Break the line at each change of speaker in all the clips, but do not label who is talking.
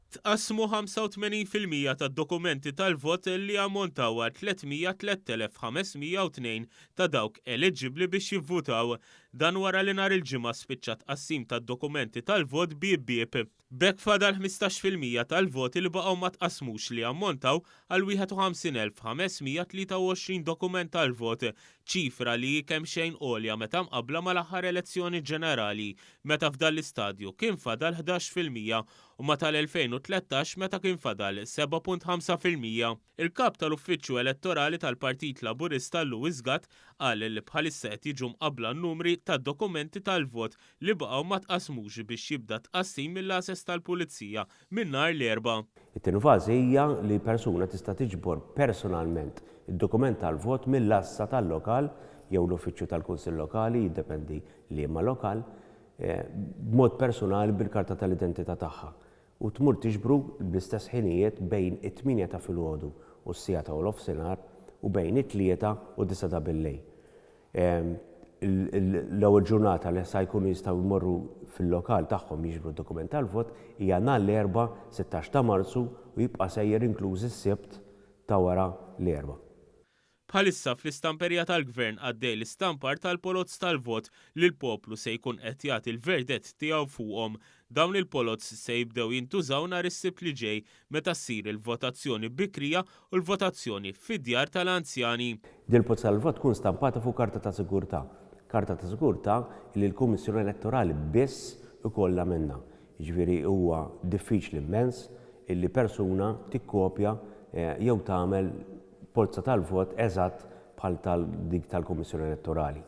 Tqassmu 85% tad-dokumenti tal-vot li jammontaw għal 303,502 ta' dawk eliġibbli biex jivvutaw. Dan wara li nhar il-Ġimgħa spiċċa t-tqassim tad-dokumenti tal-vot bieb bieb. B'hekk fadal 15% tal-voti li baqgħu ma tqassmux li jammontaw għal 51,523 dokument tal-vot, ċifra li hi kemxejn għolja meta mqabbla mal-aħħar elezzjoni ġenerali meta f'dan l-istadju kien fadal 11% u ma' tal-2013 meta kien fadal 7.5%. Il-Kap tal-Uffiċċju Elettorali tal-Partit Laburista Louis Gatt qal li bħalissa qed jiġu mqabbla n-numri tad-dokumenti tal-vot li baqgħu ma tqassmux biex jibda t-tqassim mill-għases tal-Pulizija minn nhar l-Erbgħa.
It-tieni fażi hija li persuna tista' tiġbor personalment id-dokument tal-vot mill-għassa tal-lokal jew l-uffiċċju tal-Kunsill Lokali, jiddependi liema lokal, b'mod personali bil-karta tal-identità tagħha u tmur tiġbru bl-istess ħinijiet bejn it-tmienja ta' filgħodu u s-siegħa ta' nofsinhar u bejn it-tlieta u d-disgħa ta' billejl. L-ewwel ġurnata li sa jkunu jistgħu jmorru fil-lokal tagħhom jiġbru d-dokument tal-vot hija nhar l-Erbgħa 16 ta' Marzu u jibqa' sejjer inkluż is-Sibt ta' wara l-Erbgħa.
Bħalissa fl-istamperija tal-Gvern għaddej l-istampar tal-poloz tal-vot li l-poplu se jkun qed jagħti l-verdett tiegħu fuqhom. Dawn il-poloz se jibdew jintużaw nhar is-Sibt li ġej meta ssir il-votazzjoni bikrija u l-votazzjoni fid-djar tal-anzjani.
Din il-polza tal-vot tkun stampata fuq karta ta' sigurtà. Karta ta' sigurtà li l-Kummissjoni Elettorali biss ikollha minnha. Jiġifieri huwa diffiċli immens illi persuna tikkopja jew tagħmel polza tal-vot eżatt bħal tal dik tal-Kummissjoni Elettorali.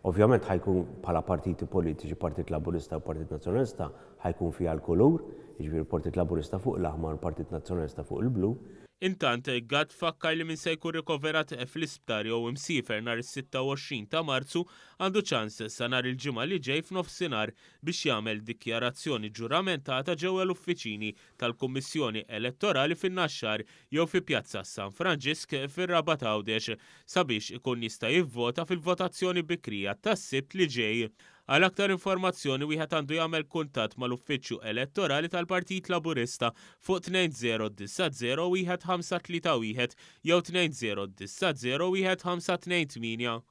Ovvjament ħa jkun bħala partiti politiċi, Partit Laburista u Partit Nazzjonalista, ħa jkun fiha l-kulur, jiġifieri Partit Laburista fuq l-aħmar u Partit Nazzjonalista fuq il-blu.
Intant, Gatt fakkar li min se jkun rikoverat fl-isptar jew imsiefer nhar is-26 ta' Marzu għandu ċans sa nhar il-Ġimgħa li ġej f'nofsinhar biex jagħmel dikjarazzjoni ġuramentata ġewwa l-uffiċini tal-Kummissjoni Elettorali fin-Naxxar jew fi Pjazza San Franġisk fir-Rabat Għawdex sabiex ikun jista' jivvota fil-votazzjoni bikrija tas-Sibt li ġej. Għal aktar informazzjoni wieħed għandu jagħmel kuntatt mal-Uffiċċju Elettorali tal-Partit Laburista fuq 2090 1531 jew 2090 1528.